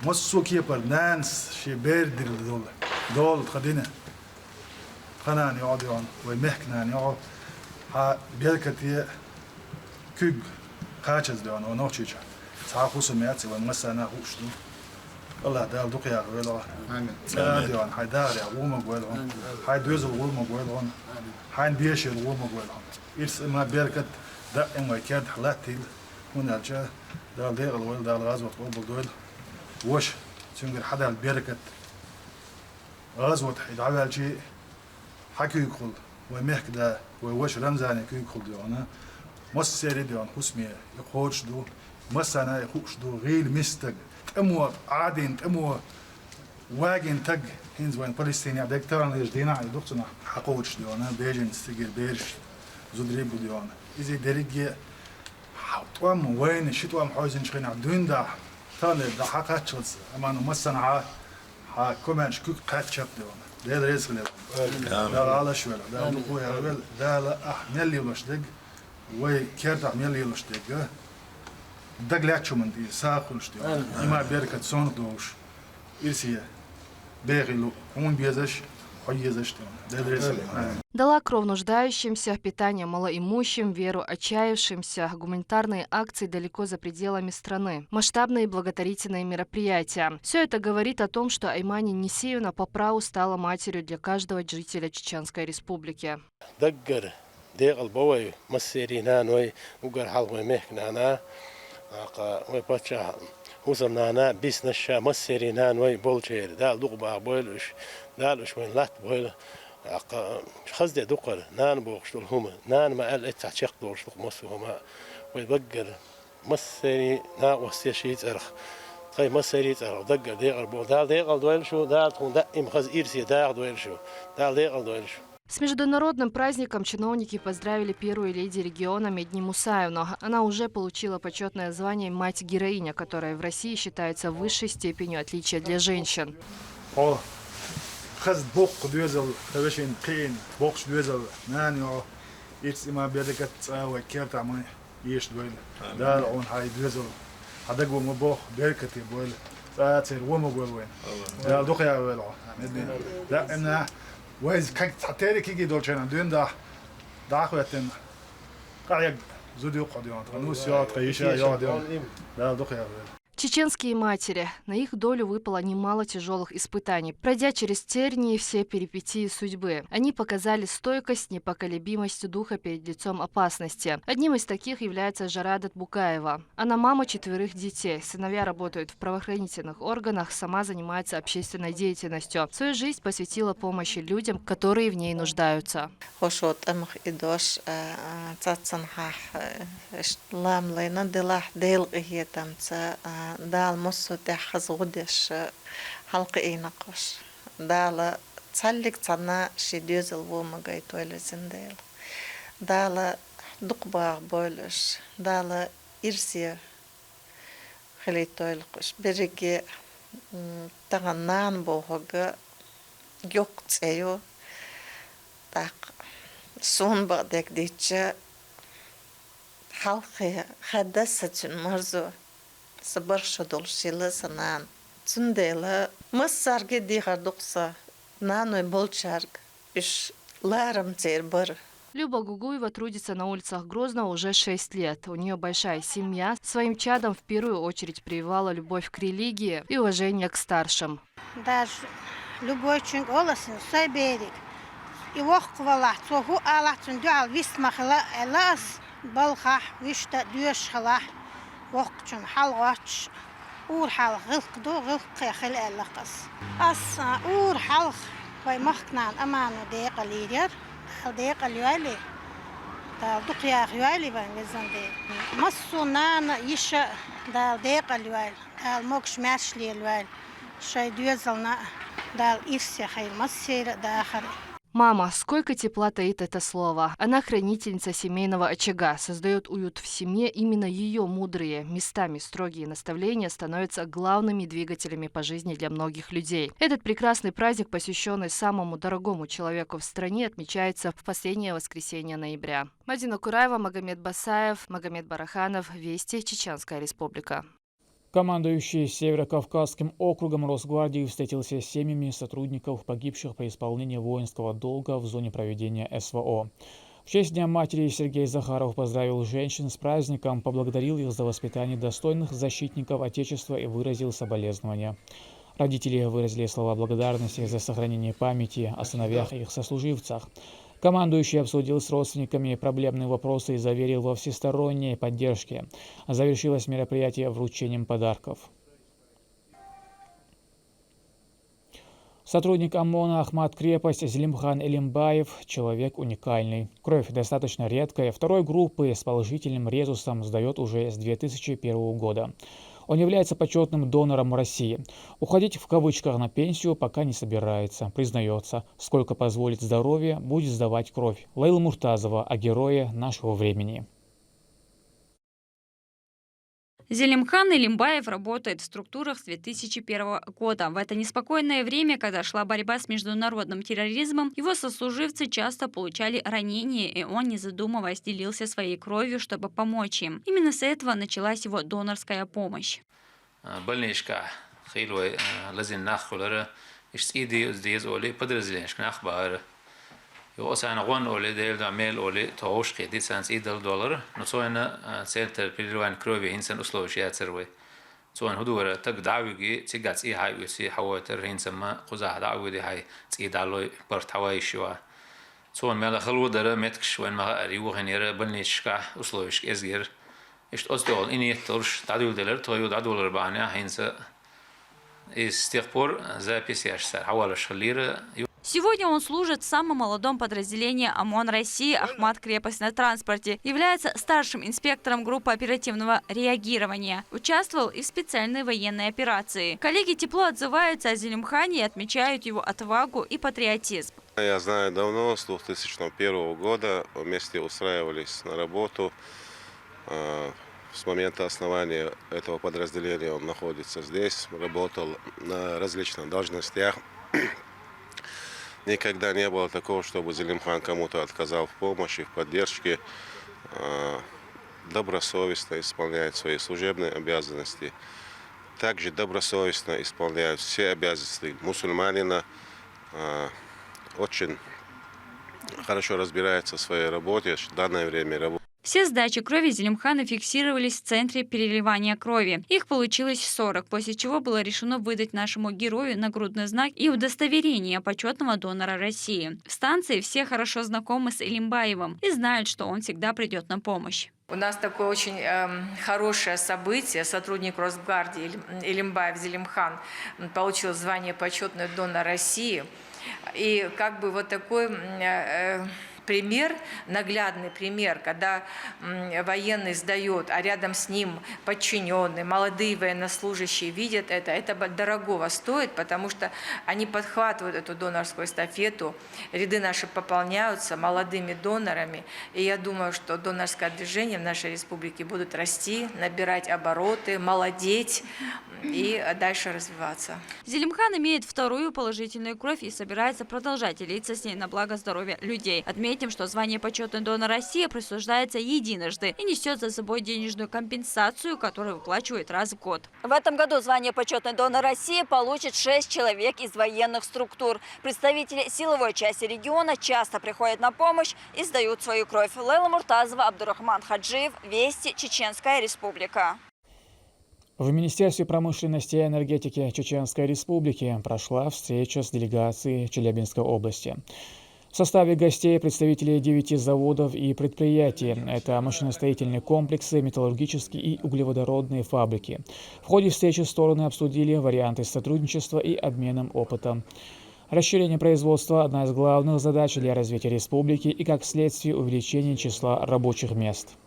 Массо а кепара нанас шен бер дилла долу, долу тхан дина. Тхан нана йогӀу доьгӀна, вай мехкан нана йогӀу, хьан беркате куьг кхачаза доьгӀна, ван нохчийчохь. Цхьа а хӀусам яц, ван массарна а хууш ду. Аллах Дала дукха яхар вай логӀа. Амин. Цкъа а доьгӀна, хьайн дахарехь гӀо магойла хьуна. Хьайн доьзал гӀо магойла хьуна. Хьайн бешера гӀо магойла хьуна. Ирс а ма беркат, даим вай кертахь латтийла. ХӀунда аьлча Дала декъал войла, Дала гӀазот къобалдойла. Ваша, цуьнгара хьадалла беркат. ГӀазот хьи дӀаваьлчий, хьан куьйгахула, вай мехкада, вай ваша Рамзане куьйгахула доьгӀна. Массерий а доьгӀна хӀусаме и кхочуш ду, массарна а и хууш ду, гӀийла мистаг, тӀамо, Ӏадийна тӀамо, вагийна таг, хӀинца вайн Палестинехь дерг таханлерчу дийнахь а и ду-кх цунах, хьан кхочуш доьгӀна, беженец цигара бераш, зударий а бу доьгӀна. Иза дерриге а тӀом вайна, ши тӀом хьойзинчу хенахь дуьйна дахь, таханлера дахь хьан кхаччалц, амма ну массанхьа хьан комаьрша куьг кхаьчча а доьгӀна. Дела реза хилийла. Дала Ӏалаш велла, Дала дукха яхвелла, Дала ахь мел лелош дерг, вай кертахь мел лелош дерг, дагалаьттачу хӀуманна тӀе сагӀа хуьлуш доьгӀна. Има беркат сонах догӀуш. Ирсе, бехилу, хьуна безаш, хьо езаш тӀе. Дела реза хилийла. Дала кровь нуждающимся, питание малоимущим, веру отчаявшимся, гуманитарные акции далеко за пределами страны, масштабные благотворительные мероприятия. Все это говорит о том, что Аймани Нисиевна по праву стала матерью для каждого жителя Чеченской Республики. Даггара декъал бо вай массерий наной, уггар хьалха вай мехкан нана, тӀаккха вай паччахь хӀусамнана, биснаш, ша массерий наной болчеран Дала дукха бахабойла уьш, Дала уьш вайна латтабойла. ТӀаккха хаза де ду-кх хӀара, нана бохуш долу хӀума, нана ма аьлла, эццахь чекхдолуш ду-кх массо а хӀума. Вай баггара массерий накъостий ший цӀерах, тхай массерий цӀерах даггара декъал бу. Дала декъал дойла шу, Дала тхуна даим хаза ирсе даха дойла шу. Дала декъал дойла шу. С международным праздником чиновники поздравили первую леди региона Медни Мусаевну. Она уже получила почетное звание «Мать-героиня», которое в России считается высшей степенью отличия для женщин. Хьо хаза боккха доьзал, хьо вешин кхиин боккхача доьзал нана йо. Итс има беркат цӀа вай кертамай еш дойла. Дала он хьай доьзал, хьа дагу ма бох беркате бойла. ЦӀа цер во ма гойла вайна. Дала дукха яа войла хьо. Медни. Да, имна, вайз как цхьа терикиги долчена дуьнда дахветтен. Къаьг зуд юкъа дёнт, ну всё, тха иша йо дёнт. Дала дукха яа войла. Чеченские матери. На их долю выпало немало тяжелых испытаний. Пройдя через тернии все перипетии судьбы, они показали стойкость, непоколебимость духа перед лицом опасности. Одним из таких является Жарадат Бугаева. Она мама четверых детей. Сыновья работают в правоохранительных органах, сама занимается общественной деятельностью. Свою жизнь посвятила помощи людям, которые в ней нуждаются. Хошо тӀамах и дош, а, а, цацанхьахь, а, иш ламлайна делахь Дела къахетамца, а, Дала массо тӀехь хаза гӀу деш, а, хьалкхиийна кхош. Дала цхьаллиг цхьанна ши доьзал во ма гайтойла зин Дела. Дала дукха баха бойлаш, Дала ирсе хилийтойла кхош. Берриге, м, тахан нана бохург йоккха цӀе ю. ТӀаккха суна бакъдерг дийцча, хьалххе хаддас са цуьнан марзо, са барх шо долуш хилла сан нана. Цундела массаьрга а дехар ду-кх сан, наной болчаьрга, уьш ларам церан бара. Люба Гугуева трудится на улицах Грозного уже шесть лет. У неё большая семья. Своим чадом в первую очередь прививала любовь к религии и уважение к старшим. Даже любойчуьнга олу ас, сайн берриг, и воккха валахь, цо хӀун алахь, цуьнан дуьхьал вист ма хила аьлла ас, балхахь, вуьшта доьшуш хилахь, воккхачунна хьалагӀоттуш, ура хьалха гӀиллакх ду, гӀиллакхе хила аьлла-кх ас. Ас, а, ура хьалха вайн махканана Амано декъал йийр яра, Дала декъал йойла, Дала дукха яха йойла вайн везан Дела. Массо а нана, йиша Дала декъал йойла. Дала могуш-маьрша лелайойла шайн доьзална, Дала ирсе хийла массеран а дахар. Мама, сколько тепла таит это слово. Она хранительница семейного очага, создаёт уют в семье. Именно её мудрые, местами строгие наставления становятся главными двигателями по жизни для многих людей. Этот прекрасный праздник, посвящённый самому дорогому человеку в стране, отмечается в последнее воскресенье ноября. Мадина Кураева, Магомед Басаев, Магомед Бараханов, Вести, Чеченская Республика. Командующий Северо-Кавказским округом Росгвардии встретился с семьями сотрудников, погибших при исполнении воинского долга в зоне проведения СВО. В честь Дня матери Сергей Захаров поздравил женщин с праздником, поблагодарил их за воспитание достойных защитников Отечества и выразил соболезнования. Родители выразили слова благодарности за сохранение памяти о сыновьях и их сослуживцах. Командующий обсудил с родственниками проблемные вопросы и заверил во всесторонней поддержке. Завершилось мероприятие вручением подарков. Сотрудник ОМОНа Ахмат Крепость Зелимхан Элимбаев — человек уникальный. Кровь достаточно редкая, второй группы, с положительным резусом, сдаёт уже с две тысячи первого года. Он является почётным донором России. Уходить в кавычках на пенсию пока не собирается. Признаётся, сколько позволит здоровье, будет сдавать кровь. Лейла Муртазова о герое нашего времени. Зелимхан Элимбаев работает в структурах с две тысячи первого года. В это неспокойное время, когда шла борьба с международным терроризмом, его сослуживцы часто получали ранения, и он, не задумываясь, делился своей кровью, чтобы помочь им. Именно с этого началась его донорская помощь. А, больничка хилла вай, а, лазийна нах хуьлура, иштта цӀий де деза олий, подразделенешка нах бахара. Юха царна гӀон олий, Делан дуьхьа мел олий, тхо вовшахкхетий, царна цӀий дала долура. Ну, цо вайна, а, центр переливания крови хӀинца условиш яцара вай. Цо вайна хӀун дора, таг дӀа а вигий, цигахь цӀий хьа а оьций, хьа а войтура, хӀинца ма кхузахь дӀа а вигий, хьайн цӀий дӀалой, барт хьа а вайш ван. Цо вайна мел хала дара, меттигаш вайна ма хаара, юханера, больничашкахь условиш кӀезгера. Иштта оцу тӀехула и ниет долуш дӀадуьйладелира, тхо юха дӀадолар бахьанехь, хӀинца и с тех пор запись еш цара хьаваллаш хиллера. Сегодня он служит в самом молодом подразделении ОМОН России «Ахмат-крепость» на транспорте, является старшим инспектором группы оперативного реагирования, участвовал и в специальной военной операции. Коллеги тепло отзываются о Зелимхане и отмечают его отвагу и патриотизм. Я знаю давно, с две тысячи первого года вместе устраивались на работу. Э, С момента основания этого подразделения он находится здесь, работал на различных должностях. Никогда не было такого, чтобы Зелимхан кому-то отказал в помощи, в поддержке. Э, Добросовестно исполняет свои служебные обязанности. Также добросовестно исполняет все обязанности мусульманина. Э, Очень хорошо разбирается в своей работе, в данное время работает. Все сдачи крови Зелимхана фиксировались в центре переливания крови. Их получилось сорок, после чего было решено выдать нашему герою нагрудный знак и удостоверение почетного донора России. В станции все хорошо знакомы с Илимбаевым и знают, что он всегда придет на помощь. У нас такое очень эм, хорошее событие. Сотрудник Росгвардии Илимбаев Зелимхан получил звание «Почетный донор России». И как бы вот такой пример, наглядный пример, когда военный сдает, а рядом с ним подчиненные, молодые военнослужащие видят это, это дорогого стоит, потому что они подхватывают эту донорскую эстафету, ряды наши пополняются молодыми донорами. И я думаю, что донорское движение в нашей республике будут расти, набирать обороты, молодеть и дальше развиваться. Зелимхан имеет вторую положительную кровь и собирается продолжать делиться с ней на благо здоровья людей. Отметим, что звание «Почетный донор России» присуждается единожды и несет за собой денежную компенсацию, которую выплачивают раз в год. В этом году звание «Почетный донор России» получит шесть человек из военных структур. Представители силовой части региона часто приходят на помощь и сдают свою кровь. Лейла Муртазова, Абдурахман Хаджиев, Вести, Чеченская Республика. В Министерстве промышленности и энергетики Чеченской Республики прошла встреча с делегацией Челябинской области. В составе гостей представители девяти заводов и предприятий. Это машиностроительные комплексы, металлургические и углеводородные фабрики. В ходе встречи стороны обсудили варианты сотрудничества и обменом опытом. Расширение производства – одна из главных задач для развития республики и, как следствие, увеличение числа рабочих мест.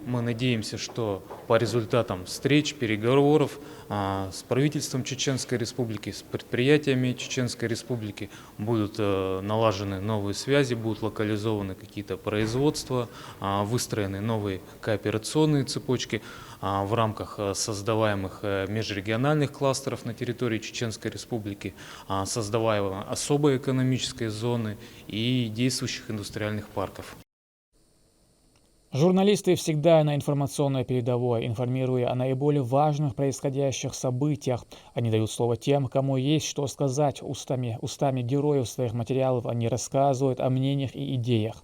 Мы надеемся, что по результатам встреч, переговоров а, с правительством Чеченской Республики, с предприятиями Чеченской Республики будут э, налажены новые связи, будут локализованы какие-то производства, а, выстроены новые кооперационные цепочки а, в рамках э, создаваемых э, межрегиональных кластеров на территории Чеченской Республики, а, создаваемой особой экономической зоны и действующих индустриальных парков. Журналисты всегда на информационной передовой, информируя о наиболее важных происходящих событиях. Они дают слово тем, кому есть что сказать. Устами, устами героев своих материалов они рассказывают о мнениях и идеях.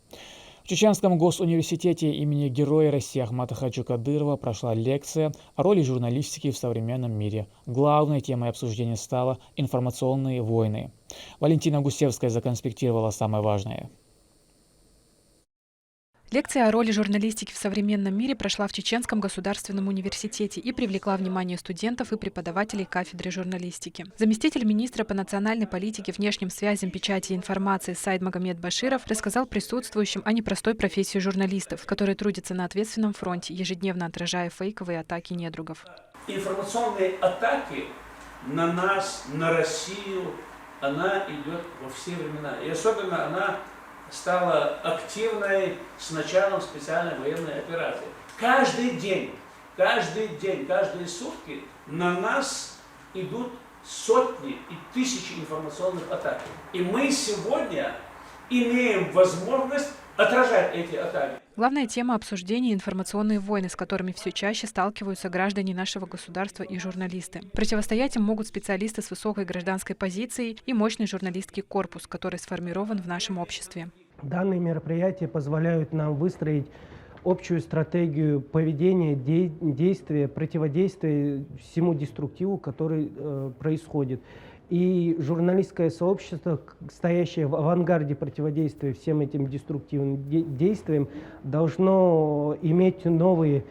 В Чеченском госуниверситете имени Героя России Ахмата Хаджи Кадырова прошла лекция о роли журналистики в современном мире. Главной темой обсуждения стала информационные войны. Валентина Гусевская законспектировала самое важное. Лекция о роли журналистики в современном мире прошла в Чеченском государственном университете и привлекла внимание студентов и преподавателей кафедры журналистики. Заместитель министра по национальной политике, внешним связям, печати и информации Сайд Магомед Баширов рассказал присутствующим о непростой профессии журналистов, которые трудятся на ответственном фронте, ежедневно отражая фейковые атаки недругов. Информационные атаки на нас, на Россию, она идет во все времена. И особенно она стала активной с началом специальной военной операции. Каждый день, каждый день, каждые сутки на нас идут сотни и тысячи информационных атак. И мы сегодня имеем возможность отражать эти атаки. Главная тема обсуждения – информационные войны, с которыми все чаще сталкиваются граждане нашего государства и журналисты. Противостоять им могут специалисты с высокой гражданской позицией и мощный журналистский корпус, который сформирован в нашем обществе. Данные мероприятия позволяют нам выстроить общую стратегию поведения, действия, противодействия всему деструктиву, который э, происходит. И журналистское сообщество, стоящее в авангарде противодействия всем этим деструктивным действиям, должно иметь новые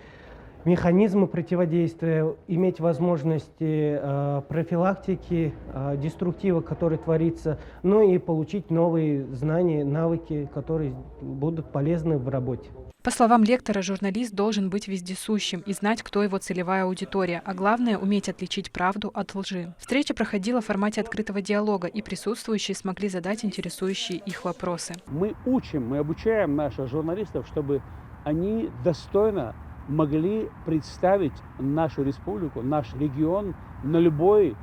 Механизмы противодействия, иметь возможности э, профилактики э, деструктива, который творится, ну и получить новые знания, навыки, которые будут полезны в работе. По словам лектора, журналист должен быть вездесущим и знать, кто его целевая аудитория, а главное — уметь отличить правду от лжи. Встреча проходила в формате открытого диалога, и присутствующие смогли задать интересующие их вопросы. Мы учим, мы обучаем наших журналистов, чтобы они достойно могли представить нашу республику, наш регион на любой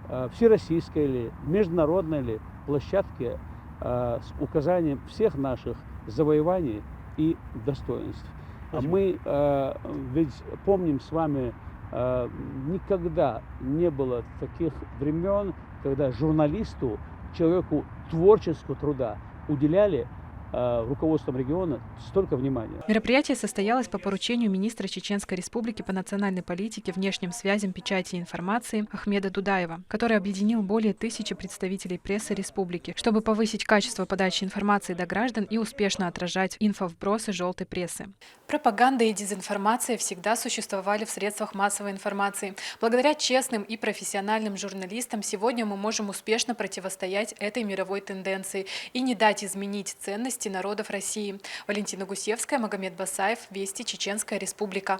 э, всероссийской или международной или площадке э, с указанием всех наших завоеваний и достоинств. Мы э, ведь помним с вами, э, никогда не было таких времен, когда журналисту, человеку творческого труда уделяли э, руководством региона столько внимания. Мероприятие состоялось по поручению министра Чеченской Республики по национальной политике, внешним связям, печати и информации Ахмеда Дудаева, который объединил более тысячи представителей прессы республики, чтобы повысить качество подачи информации до граждан и успешно отражать инфовбросы желтой прессы. Пропаганда и дезинформация всегда существовали в средствах массовой информации. Благодаря честным и профессиональным журналистам сегодня мы можем успешно противостоять этой мировой тенденции и не дать изменить ценности народов России. Валентина Гусевская, Магомед Басаев, Вести, Чеченская Республика.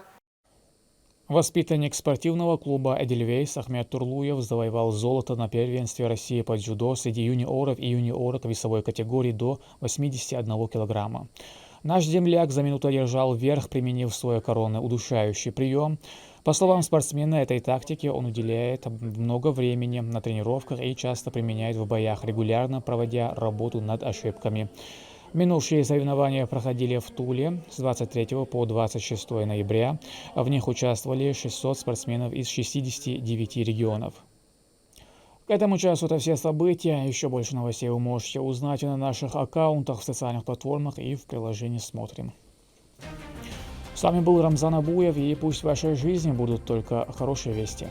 Воспитанник спортивного клуба «Эдельвейс» Ахмед Турлуев завоевал золото на первенстве России по дзюдо среди юниоров и юниорок весовой категории до восьмидесяти одного килограмма. Наш земляк за минуту одержал верх, применив свой коронный удушающий прием. По словам спортсмена, этой тактике он уделяет много времени на тренировках и часто применяет в боях, регулярно проводя работу над ошибками. Минувшие соревнования проходили в Туле с двадцать третьего по двадцать шестое ноября. В них участвовали шестьсот спортсменов из шестидесяти девяти регионов. К этому часу это все события. Еще больше новостей вы можете узнать на наших аккаунтах, в социальных платформах и в приложении «Смотрим». С вами был Рамзан Абуев, и пусть в вашей жизни будут только хорошие вести.